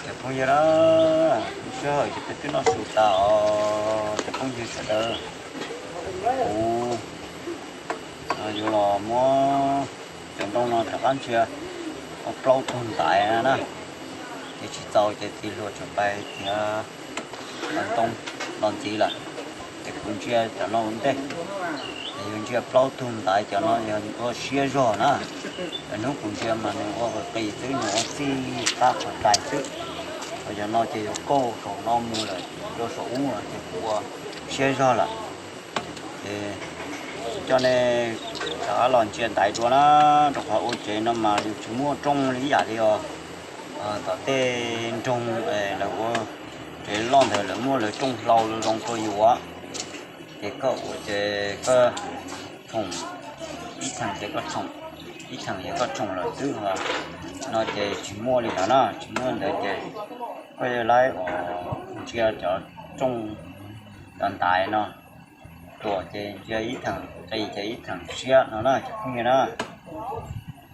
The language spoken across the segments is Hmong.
Cov phooj ywg na, lub sij hawm ces peb twb noj su tas os cov phooj ywg sawv daws. Kuv yuav los muab cov ntoo no rov qab ntsia ua plaub tug ntaiv na. Ces tsis txaus ces tig hluas tsuas pais txiav ntoo los ntxiv lawm. Ces kuv ntsia cov no ua ntej, ces yus ntsia plaub tug ntaiv cov no yog ua siab zog na. Cov hnub kuv ntsia mas nws ua qis qis xwb, nws ua txij qab qhov rais xwb. Ho cov no ces yuav kauj saum no mus lawm rau saum ub ces kuv ua siab zog lawm. Ces coj nej rov qab los ntsia ntaiv dua na, rau qhov ua tsev no mas yus tsis muaj rooj li ib yam li os. Tom tej nroog lawv ua tsev loj ntawd lawv muaj lawv rooj hlau zoo rau yus, ces koj ua ces koj tshoom, ib theem ces koj tshoom, ib theem ces koj tshoom lawm xwb. No ces tsis muaj li ntawd na, tsis muaj ntawd ces koj yuav laib ua ntsia cov rooj cov ntaiv no, tuam ces ntsia ib theem, qis ces ib theem siab no na cov phooj ywg na.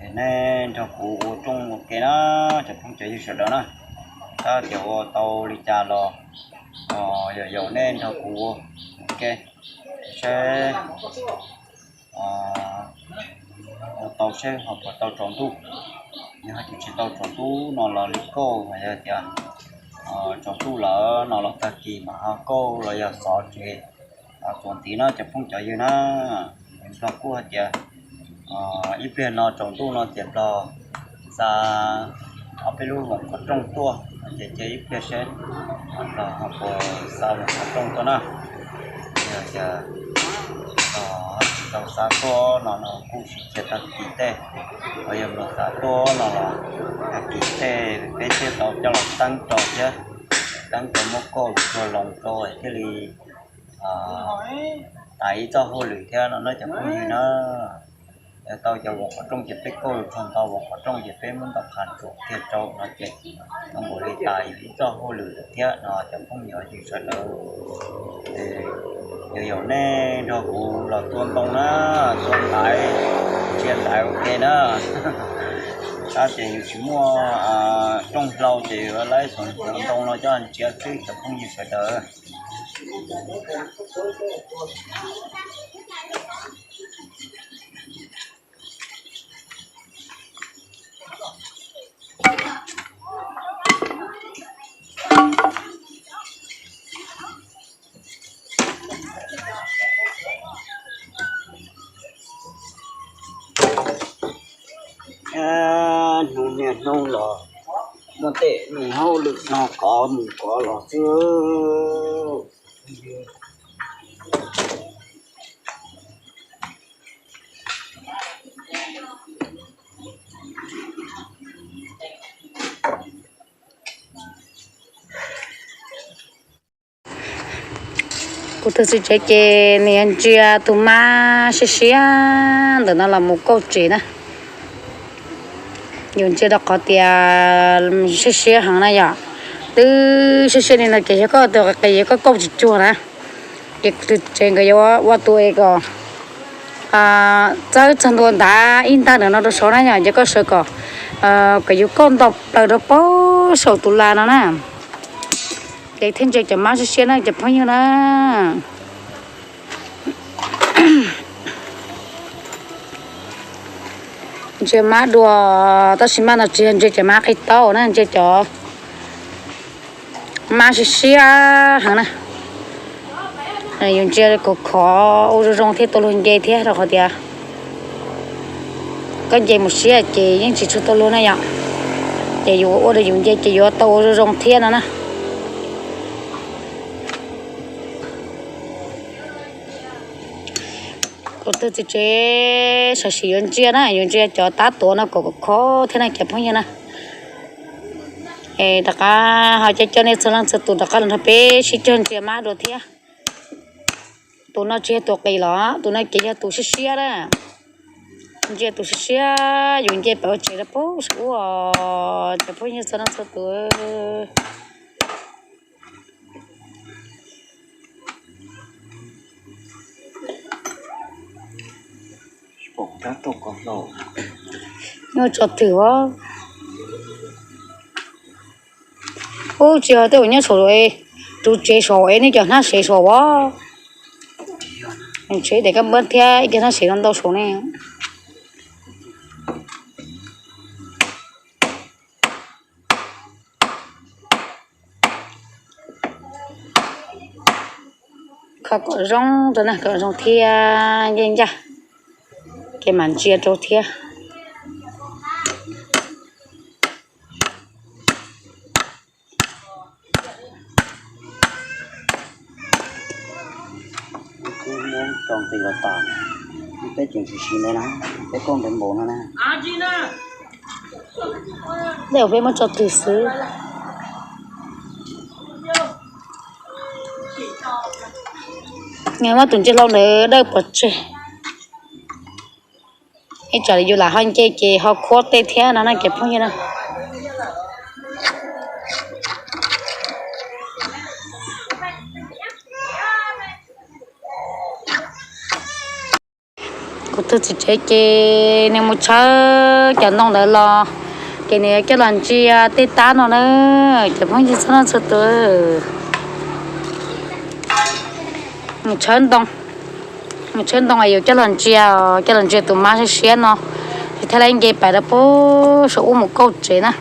Es nej nrog kuv ua rooj ua ke na, cov phooj cov ywg sawv daws na. Tab tias ua tau li cas los yog yaum nej nrog kuv ua ua ke seb ua tau seb ho puas tau tsaus ntuj. Yog hais tias tsis tau tsaus ntuj no los li kauj, yog tias tsaus ntuj lawm no los tag kis mam ho kauj los yog xov tsev txuas ntxiv na cov phooj cov ywg na. Nplog kuj hais tias ib pliag no tsaus ntuj no ces Nplog xa ob peb lub voos qhov rooj tuaj, ces cia ib pliag seb Nplog ho puas xa voos qhov rooj tuaj na. Yog tias Nplog tsis tau xa tuaj no los kuj sim cia tag kis tej, ho yog Nplog xa tuaj no los tag kis tej peb thiaj tau coj los teeb rau thiab, teeb rau muab kauj lus tsuag loo rau thiaj li tas ib txoj hauj lwm thiab no na cov phooj ywg na. Yog tau cov voos qhov rooj ces peb kauj lus tsuag ntau, voos qhov rooj ces peb muab ntau qhov tsuag kiag rau no ces zoo nkaus li tas yus ib txoj hauj lwm lawm thiab no cov phooj ywg sawv daws. Yog yaum nej nrog kuv los tua ntoo na, tua ntaiv, ntsia ntaiv ua ke na. Tab sis yus tsis muaj rooj hlau ces yuav laib xov ntoo no coj ntsia xwb cov phooj ywg sawv daws. Hnub niaj hnub los muaj tej me hauj lwm no kov mus kov los xwb. Kuv tus txiv tsev ces nws yuav ntsia tus mab siab siab ntawm no los mus kauj tsev na. Yus ntsia rau qhov tias siab siab heev na yom. Twb siab siab li no ces yog koj tus qis qis yog koj kauj tsis cuag na, ces tus tsev nkawd yuav ua tus es kom txawb txog ntua ntawm ib nta ntawm no rau saud na yom, ces koj sawv kom, kom yus kauj nto plaws rau pem saum tus las no na. Ces thiaj ntsia cov mab siab siab na cov phooj ywg na. Ntsia mab dua, tab sis mab no tsis yog ntsia cov mab qis taub na, ntsia cov mab siab siab heev na. Yus ntsia khov khov ua zoo zoo thiab tau luag nce thiab rau qhov tias koj nce mus siab ces yeej tsis tshua tau luag na yom. Ces yus ua rau yus nce ces yuav tau ua zoo zoo thiab no na. Kuv tus txiv tsev tam sim yuav ntsia na, yuav ntsia cov tab tuav no kom khov thiab na cov phooj ywg na. Es rov qab ho coj coj nej txhua leej txhua tus rov qab los nrog peb sib cog ntsia mab dua thiab. Tus no tsis yog tus qis los, tus no ces yog tus siab siab na. Ntsia tus siab siab, yus nce pem ua tsev rau pem saum ub os cov phooj ywg txhua leej txhua tus. Nyuaj tso twm os. Ub, tsis yog tej uas nyob saum, tus tsev saum es nej cov hnab sev saum as. Tsev tias kab npab thiab ib co hnab sev no ntau saum ne. Kho kom zoo rau na, kom zoo thiab ncej ncaj, ces mam ntsia rau thiab. Peb tseem tsis siv ntawd na, peb kuj ntev npaum no na. Tej uas peb muab tso twg xwb. Nws muab tus ntsia hlau ntawd dawj pov tseg. Ib tsam yus lam ho nce ces ho khuab tej thiab no na cov phooj ywg na. Kuv tus txiv tsev ces nws mus tshawb cov ntoo ntawd los, ces nws yuav coj los ntsia tej tab no na, cov phooj ywg txhua leej txhua tus. Mus tshawb ntoo, mus tshawb ntoo es yuav coj los ntsia, coj los ntsia tus mab siab siab no, es thiaj li nce pais rau pem saum ub mus kauj tsev na.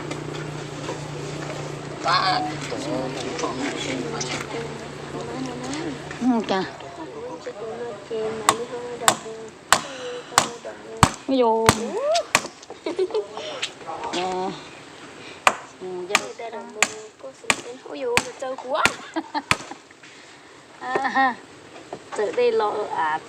Txawm dej los av.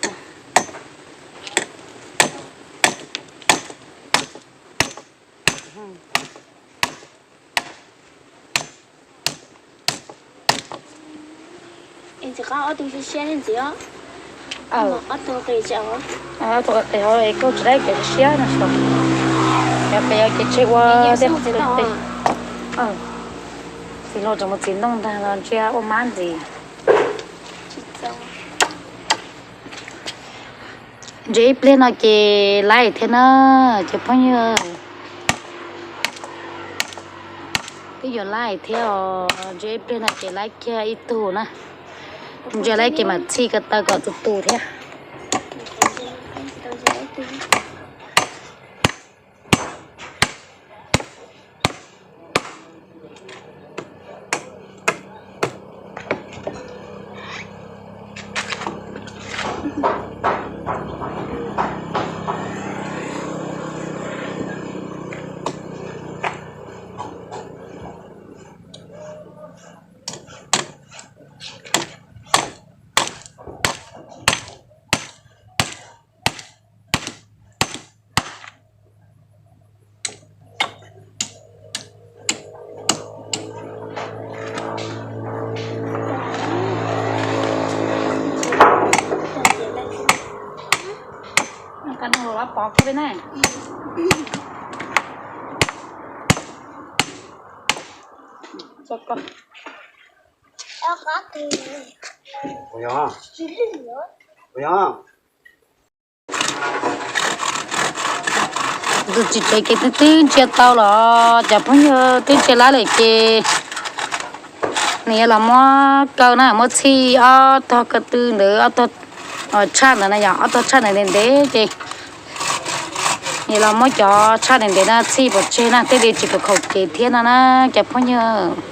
Ntxim qab ob tug siab siab ntxiv os. Ob tug qis hauv es kauj tsis dab kev siab no xwb. Yog pes yog kev tseg ua tiaj. Txiv hluas tseem mus txiv ntoo ntag los ntsia ua mab ntxiv. Ntsia ib pliag no ces laib thiab na, cov phooj ywg. Twb yuav laib thiab os, ntsia ib pliag no ces laib kiag ib tug na. Ntsia laib ces mam txhij ko taw kom tus tus thiab. Tus txiv tsev ces twb twb ntsia tau los cov phooj ywg, twb ntsia laib lawm ces nws yuav los muab kaw na, muab txhij ob tog ko tw ntawd, ob tog tshaj ntawd na, yog ob tog tshaj ntawd ntev ntev ces nws los muab cov tshaj ntev ntev no txhij pov tseg na, thiaj li tsis khaum khaum kev thiab no na cov phooj ywg.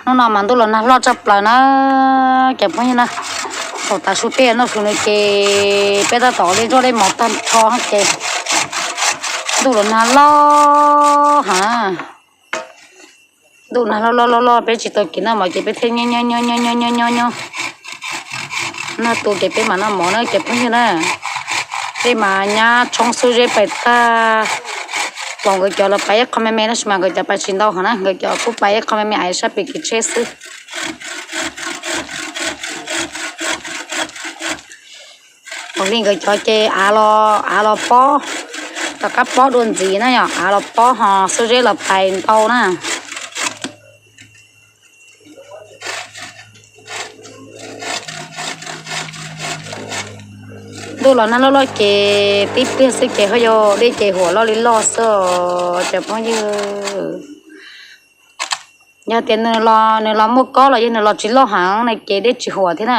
Hnub no mas ntuj los nag loj tshaj plaws na cov phooj ywg na. Thaum tav su peb noj su nws ces peb tab tom ua dej ntsoj dej mov tag nrho ces ntuj los nag loj heev. Ntuj nag loj loj loj loj peb tsis tau kev noj mov ces peb thiaj nyob nyob nyob nyob nyob nyob noj tu ces peb mam noj mov na cov phooj ywg na. Peb mas nyab tshoob xub zeb pais tag, pom nkawd cov los pais ib qho me me tab sis mas nkawd cov pais tsis ntau heev na, nkawd cov kuj pais ib qho me me aiv sab pem kev tsheb xwb. Tus hli nkawd cov ces av los, av los pob, rov qab pob dua ntxiv na yom, av los pob ho xuab zeb los pais ntau na. Ntuj los nag loj loj ces tib pliag xwb ces ho yog dej ces huam loj li loj xwb os cov phooj ywg. Yog tias nws los muaj kob los yog nws los tsis loj heev na ces dej tsis huam thiab na.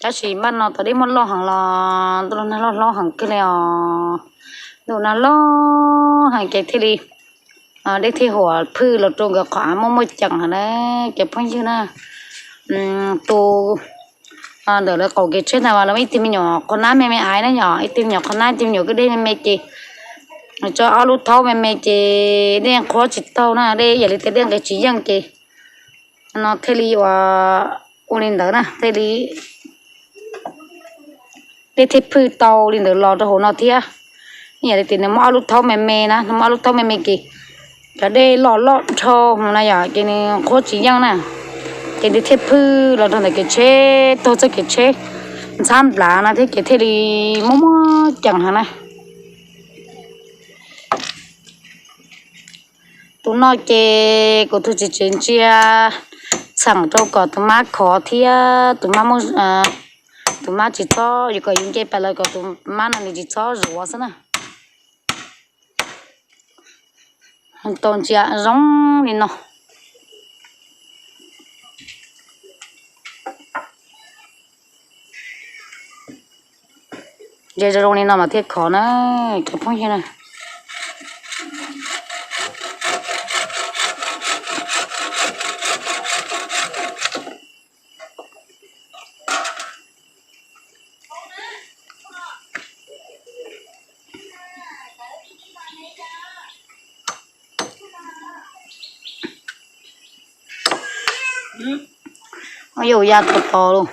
Tab sis npaj no tau dej muaj loj heev los ntuj los nag loj hlob heev kawg li os. Ntuj nag loj heev ces thiaj li dej thiaj huam phwj los rau nkawd qhov av muaj muaj ceem heev na cov phooj ywg na. Tus ntawm lawv qaum kev tsheb ntawd mas lawv ib tug me nyuam qhov nab me me aiv na yom, ib tug me nyuam qhov nab ib tug me nyuam kwj deg me me ces tso ob lub thaub me me ces dej qhuav tsis tau na, dej yam li tias dej nqis tsis yeej ces no thiaj li ua, ua li ntawd na, thiaj li dej thiaj phwj tau li ntawd los rau hauv no thiab. Yam li tias nws muaj ob lub thaub me me na, nws muaj ob lub thaub me me ces cov dej los loj dhau hauv no yom ces nws qhuav tsis yeej na, ces nws thiaj phwj los rau ntawm kev tsheb, taug txoj kev tsheb ntxhab nplav no thiab ces thiaj li muaj muaj ceem heev na. Tus no ces kuv tus txiv tsev ntsia txheem rau kom tus mab khov thiab tus mab muaj, tus mab tsis txhob, yuav kom yus nce pas lawm kom tus mab no nws tsis txhob zuav xwb na. Tau ntsia zoo li no. Ntsia zoo li no mas thiaj khov na cov phooj ywg na. Yuav ya tos tos lawm.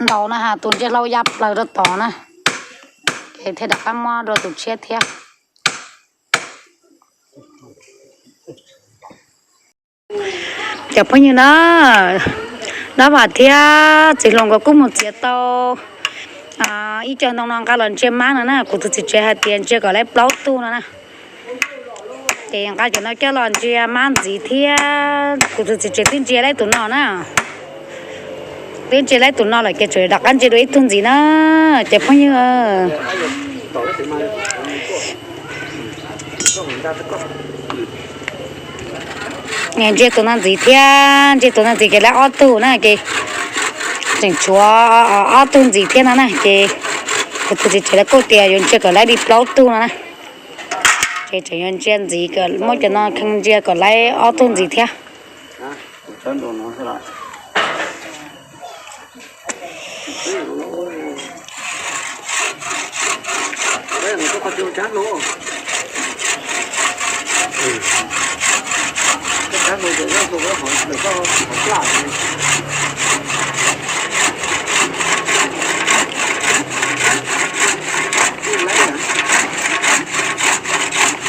Ntau na has, tus ntsia hlau ya plaws rau tod na, ces thiaj rov qab muab rau tus tshiab thiab. Cov phooj ywg na, Dab Vam thiab txiv hluas nkawd kuj mus txiav tau ib co ntoo no nqa los ntsia mab no na. Kuv tus txiv tsev hais tias ntsia kom lawv plaub tug no na. Ces nqa cov no coj los ntsia mab ntxiv thiab. Kuv tus txiv tsev twb ntsia lawv tus no na, twb ntsia lawv tus no lawm ces tseem rov qab ntsia dua ib tug ntxiv na, cov phooj ywg. Ntsia tus no ntxiv thiab, ntsia tus no ntxiv ces lawv ob tug na ces tseem tshuav ob tug ntxiv thiab no na ces kuv tus txiv tsev lawv kuj tias yuav ntsia kom lawv li plaub tug no na. Ces tseem yuav ntsia ntxiv, muab cov no kheej ntsia kom lawv ob tug ntxiv thiab.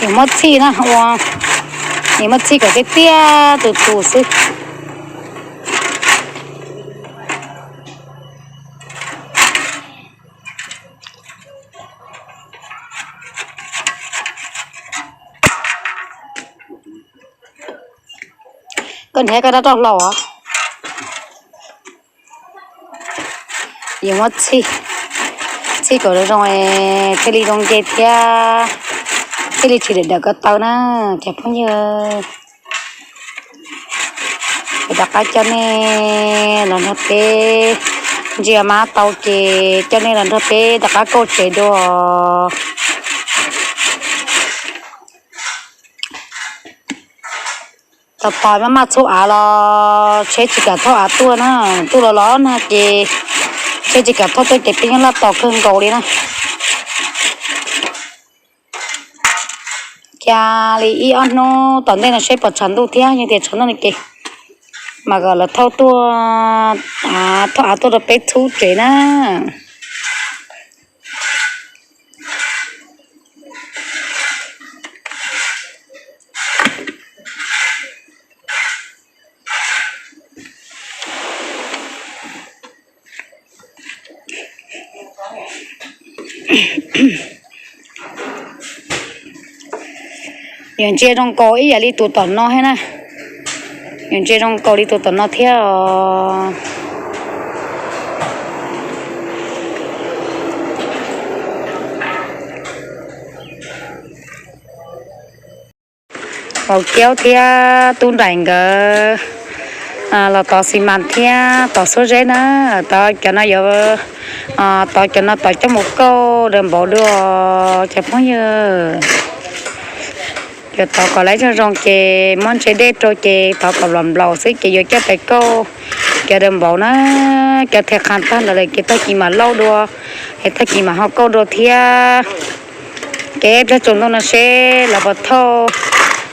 Nws muab txhij na ua, nws muab txhij kom tiaj tiaj tus tus xwb. Koj nrhiav koj rab roj hlau os. Yuav muab txhij, txhij kom zoo zoo thiaj li zoo nce thiab thiaj li tsis dawm dawm ko taw na cov phooj ywg. Ces rov qab coj nej los nrog peb ntsia mab tau ces coj nej los nrog peb rov qab kauj tsev dua. Tos tos maj maj txhub av los tsheb tsis kam thauj av tuaj na, ntuj los los nag ces tsheb tsis kam thauj tuaj ces peb nyob laj tos kawg nkaus li na. Cas li ib ob hnub tom ntej no seb puas tshav ntuj thiab, yog tias tshav ntuj no ces mas kom lawv thauj tuaj, thauj av tuaj rau peb txhub tsev na. Yuav ntsia zoo nkaus ib yam li tus tom no thiab na. Yuav ntsia zoo nkaus li tus tom no thiab os. Vauv Kiaub thiab Tub Nraim nkawd los tov xi mas thiab tov xuab zeb na. Tov cov no yuav, tov cov no tov coj mus kauj daws npaum dua cov phooj ywg. Yuav tov kom lawv zoo zoo ces muab ntse dej rau ces tov kom nplaum nplaum xwb ces yuav coj pais kauj cov daws npaum na. Cov thiaj qham tag ntawd lawm ces tag kis mam lauj dua, es tag kis mam ho kauj dua thiab. Ces ib pliag tsaus ntuj no seb lawv puas thauj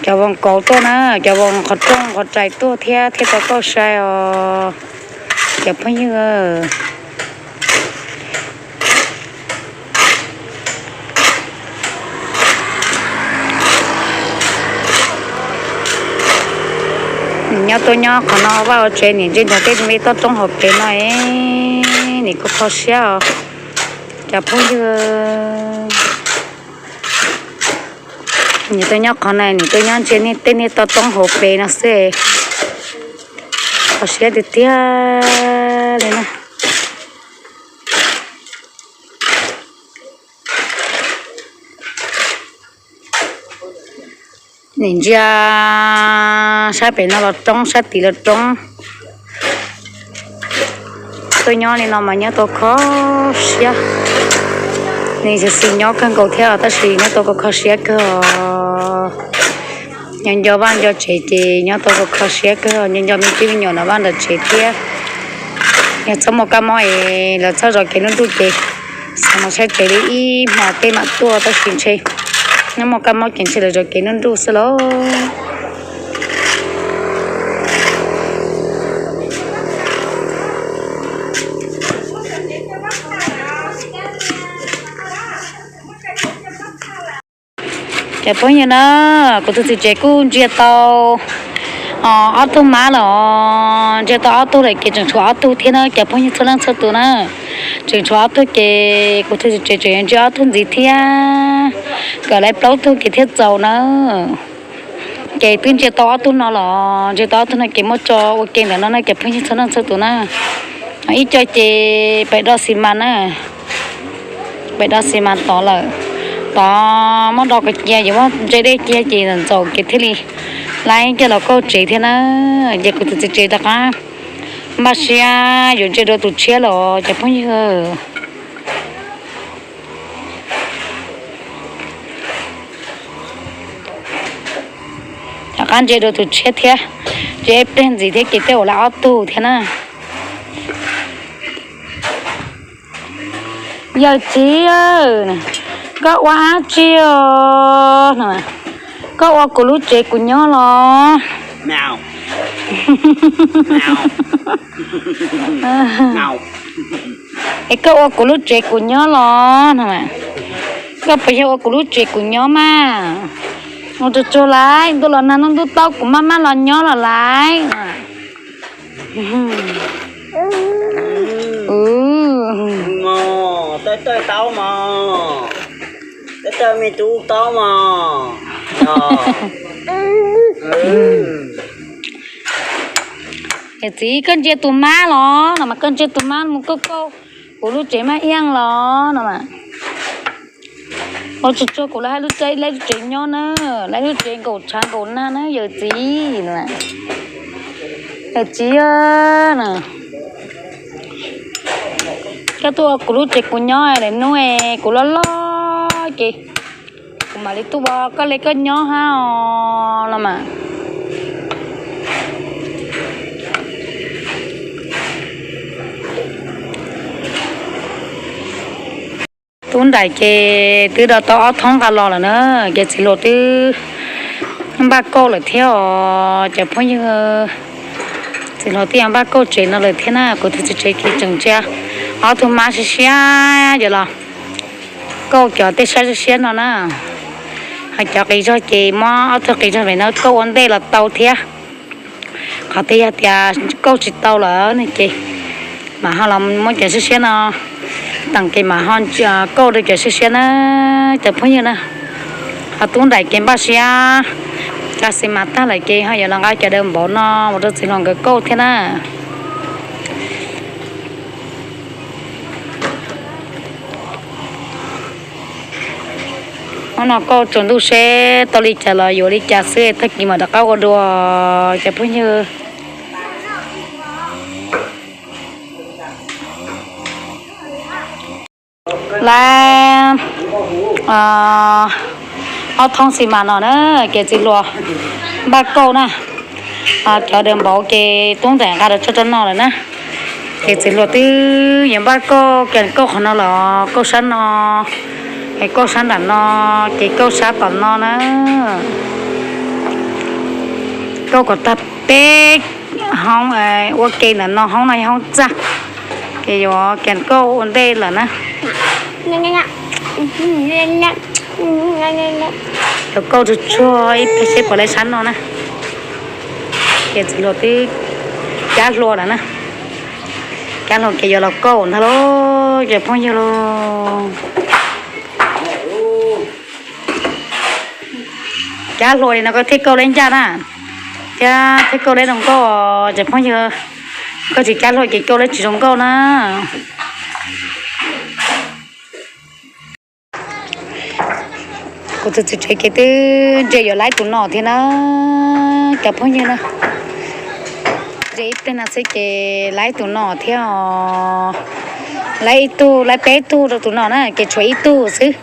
cov voos kauv tuaj na, cov voos qhov rooj qhov rais tuaj thiab thiaj tau kauj sai os cov phooj ywg. Nws nyob tuaj nyob qhov no vaj ua tsev, nim ntsia nrog tej me toj roob hauv pes no, nim kuj kho siab os cov phooj ywg. Nim tuaj nyob qhov no, nim tuaj nyob ntsia tej niag toj roob hauv pes no xwb, kho siab tiag tiag li na. Nim ntsia sab pem no los roob, sab tid los roob. Tuaj nyob li no mas nyob tau kho siab. Nws xis xis nyob kawg nkaus thiab tab sis nyob tau kho kho siab kawg os. Nyob nco vaj nco tsev ces nyob tau kho kho siab kawg, nyob nco me tub me nyuam nram vaj nram tsev thiab. Yog txhob muaj kab mob es lawv txhob zov kev nruj nruj ces xav mus saib tsev li ib hmos tej mam tuaj tab sis ntshe nyob muaj kab mob ces ntshe lawv zov kev nruj nruj xwb lauj. Cov phooj ywg na, kuv tus txiv tsev kuj ntsia tau ob tug mab los, ntsia tau ob tug lawm ces tseem tshuav ob tug thiab na cov phooj ywg txhua leej txhua tus na. Tseem tshuav ob tug ces kuv tus txiv tsev tseem yuav ntsia ob tug ntxiv thiab, kom lawv plaub tug ces thiaj txaus na. Ces twb ntsia tau ob tug no los, ntsia tau ob tug no ces muab tso ua ke ntawm no na cov phooj ywg txhua leej txhua tus na. Ib co ces pem do xi mas na, pem do xi mas tod lawm, tod muab do kom cia, yuav muab ntse dej cia ces ntxaum ces thiaj li laib coj los kauj tsev thiab na. Ces kuv tus txiv tsev rov qab npaj siab yuav ntsia dua tus tshiab los cov phooj ywg. Rov qab ntsia dua tus tshiab thiab, ces ib pliag ntxiv thiab ces tej zaum lawv ob tug thiab na. Yawm txiv, koj ua dab tsi os? Koj ua kuv lub tsev kuv nyob los? Es koj ua kuv lub tsev kuv nyob los no? Koj puas yog ua kuv lub tsev kuv nyob mas? Ua tsuag tsuag lauj, ntuj los nag hnub ntuj taub kuv maj maj los nyob los lauj. Mos, tawj tawj taub mos, tawj tawj me tub taub mos. Yawm txiv, koj ntsia tus mab los no mas, koj ntsia tus mab mus kauj kauj kuv lub tsev maj iaj los no mas. Ua tsuag tsuag kuv lub tsev, lub tsev nyob na, lub tsev nkaum tshav nkaum nag na yawm txiv. Yawm txiv, koj tuaj ua kuv lub tsev kuv nyob, lwm hnub kuv loj loj ces kuv mam li tuaj ua koj li koj nyob hab os no mas. Tub Nraim ces twb do tau ob thoob nqa los lawm na, ces txiv hluas twb npaj kauj lawm thiab os cov phooj ywg. Txiv hluas twb npaj kauj tsev no lawm thiab na, kuv tus txiv tsev ces tseem ntsia ob tug mab siab siab yuav los kauj cov tej sab siab siab no na. Ho cov qis zog ces muab ob tug qis zog pem no kauj ua ntej los tau thiab. Qhov twg yog tias kauj tsis tau lawm ne ces mam ho los muab cov siab siab no Teem ces mam ho kauj rau cov siab siab na, cov phooj ywg na. Ho tub nraim ces npaj siab, nqa xis mas tag lawm ces ho yuav los nqa cov daws npaum no mus rau txiv hluas nkawd kauj thiab na. Hnub no kauj tsaus ntuj seb tau li cas los yuav li cas xwb, tag kis mam rov qab ua dua, cov phooj ywg. Lawv ob thoob xis mas no na, ces txiv hluas npaj kauj na. Cov daws npaum ces tub nraim nqa rau tso rau no lawm na. Ces txiv hluas twb yuav npaj kauj, kauj qhov no los kauj sab no, kauj sab nram no, ces kauj sab tom no na. Kauj kom tag peb hoob, ua ke ntawm no, hoob no yog hoob txaj, ces yuav kauj ua ntej lawm na. Yuav kauj tsuag tsuag ib pliag seb puas laib sab no na. Ces txiv hluas twb cab hlua lawm na. Cab hlua ces yuav los kauj ntag lauj, cov phooj ywg lauj. Cab hlua li no koj thiaj kauj laib ncaj na, thiab thiaj kauj laib zoo nkauj, cov phooj ywg. Koj tsis cab hlua ces kauj laib tsis zoo nkauj na. Kuv tus txiv tsev ces twb ntsia yuav laib tus no thiab na, cov phooj ywg na. Ntsia ib pliag no xwb ces laib tus no thiab os. Laib ib tug, laib peb tug rau tus no na, ces tshuav ib tug xwb,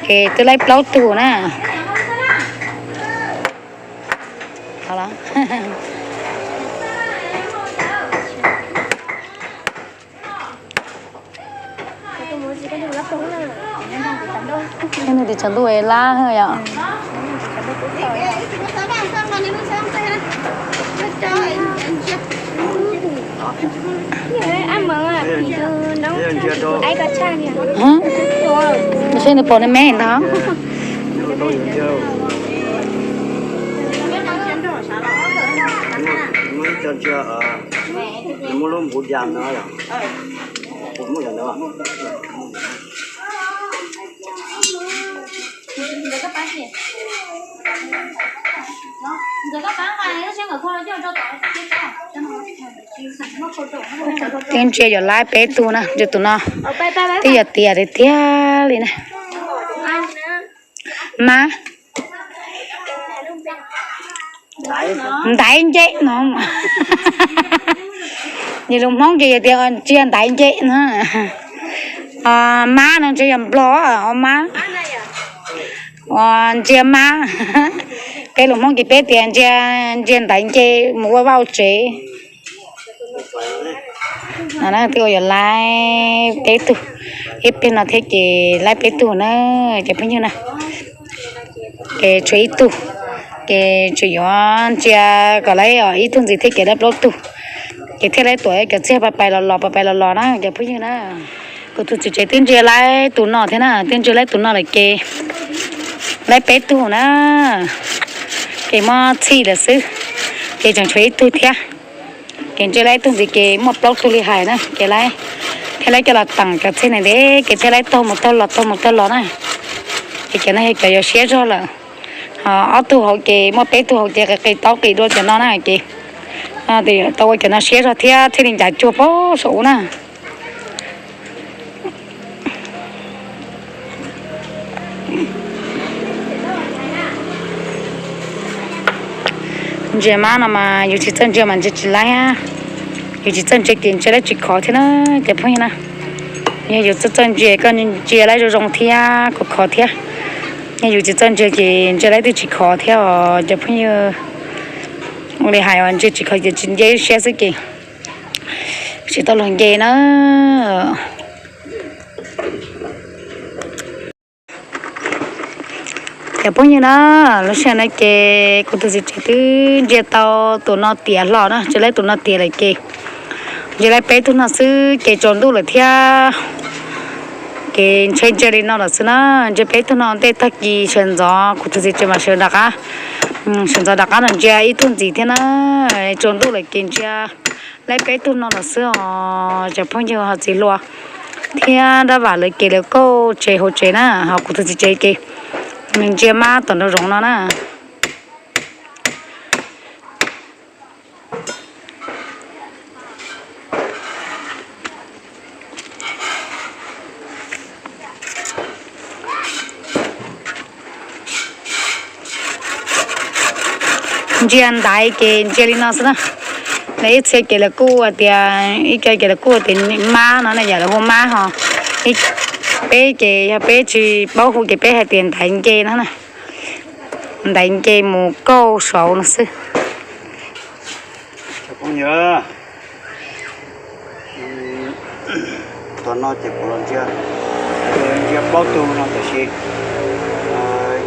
ces twb laib plaub tug na. Tus tshav ntuj lab yom. Seb nws pom nws me ntag. Twb ntsia yuav laib peb tug na, tus no twb yog tiav tiag tiag li na. Mab, ntaiv nce no. Yog lus Hmoob ces yog tias ntsia ntaiv nce no. Mab no ntshe yog Nplog, mab, ntsia mab. Peb lus Hmoob ces peb tias ntsia, ntsia ntaiv nce mus ua vaj ua tsev. Twb ua yuav laib peb tug, ib pliag no thiab ces laib peb tug na, cov phooj ywg na. Ces tshuav ib tug, ces tseem yuav ntsia kom laib ib tug ntxiv thiab ces laib plaub tug, ces thiaj laib tuam cov txiag pais pais los los pais pais los los na cov phooj ywg na. Kuv tus txiv tsev twb ntsia laib tus no thiab na, twb ntsia laib tus no lawm ces laib peb tug na, ces muab txhij lawm xwb, ces tseem tshuav ib tug thiab. Ces ntsia laib ib tug ntxiv ces muaj plaub tug li hais na, ces laib, thiaj laib coj los teem cov txiag ntawd ntev, ces thiaj laib taug mus taug los taug mus taug los na. Ces cov no yog cov yuav siab zog lawm. Ho ob tug hauv ces muaj peb tug hauv ces qis qis taub qis dua cov no na, ces tau ua cov no siab zog thiab thiaj li ncav cuag pab saum ub na. Ntsia mab no mas yus tsis txawj ntsia mas ntsia tsis laib. Yus tsis txawj ntsia ces ntsia laib tsis khov thiab na cov phooj ywg na. Yog yus txawj txawj ntsia, koj ntsia laib zoo zoo thiab khov khov thiab. Yog yus tsis txawj ntsia ces ntsia laib twb tsis khov thiab os cov phooj ywg. Ua li hais ntsia tsis khov ces tsis nce siab xwb ces tsis tau luag nce na. Cov phooj ywg na, lub sij hawm no ces kuv tus txiv tsev twb ntsia tau tus no tiav hlo na, ntsia laib tus no tiav lawm ces ntsia laib peb tug no xwb ces tsaus ntuj lawm thiab. Ces ntshe ntsia li no lawm xwb na, ntsia peb tug no ntej tag kis sawv ntxov kuv tus txiv tsev mas sawv rov qab, sawv ntxov rov qab los ntsia ib tug ntxiv thiab na. Tsaus ntuj lawm ces ntsia laib peb tug no lawm xwb os cov phooj ywg ho txiv hluas. thiab Dab Vam lawv ces lawv kauj tsev hauv tsev na, ho kuv tus txiv tsev ces ntsia mab tom nraum zoov no na. Ntsia ntaiv ces ntsia li no xwb na. Lawv ib txhia ces lawv kuj hais tias, ib co ces lawv kuj tias mab no na, yam lawv hu mab ho. Peb ces yog peb tsis paub hu ces peb hais tias ntaiv nce no na. Ntaiv nce mus kauj saud no xwb. Cov phooj ywg, thaum no ces kuv los ntsia, ntsia plaub tug no tiam sis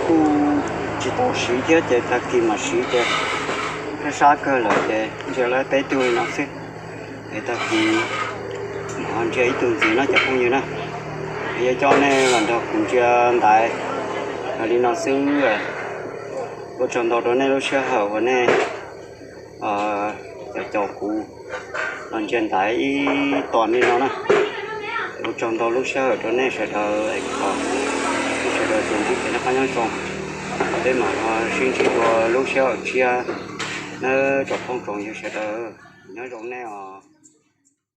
kuj tsis tau siv thiab ces tag kis mam siv ces sab sab kawg lawm ces ntsia lawm peb tug li no xwb. Es tag kis mam ho ntsia ib tug ntxiv no cov phooj ywg na. Es yog coj nej los nrog kuv ntsia ntaiv li no xwb. Ua tsaug ntau rau nej lub sij hawm uas nej caum kuv los ntsia ntaiv ib tog li no na. Ua tsaug ntau lub sij hawm rau nej sawv daws, kom nej sawv daws tsuas ntsib kev noj qab nyob zoo. Peb mam ho sib ntsib dua lub sij hawm tshiab nawb tsoom phooj tsoom ywg sawv daws. Nyob zoo nej os.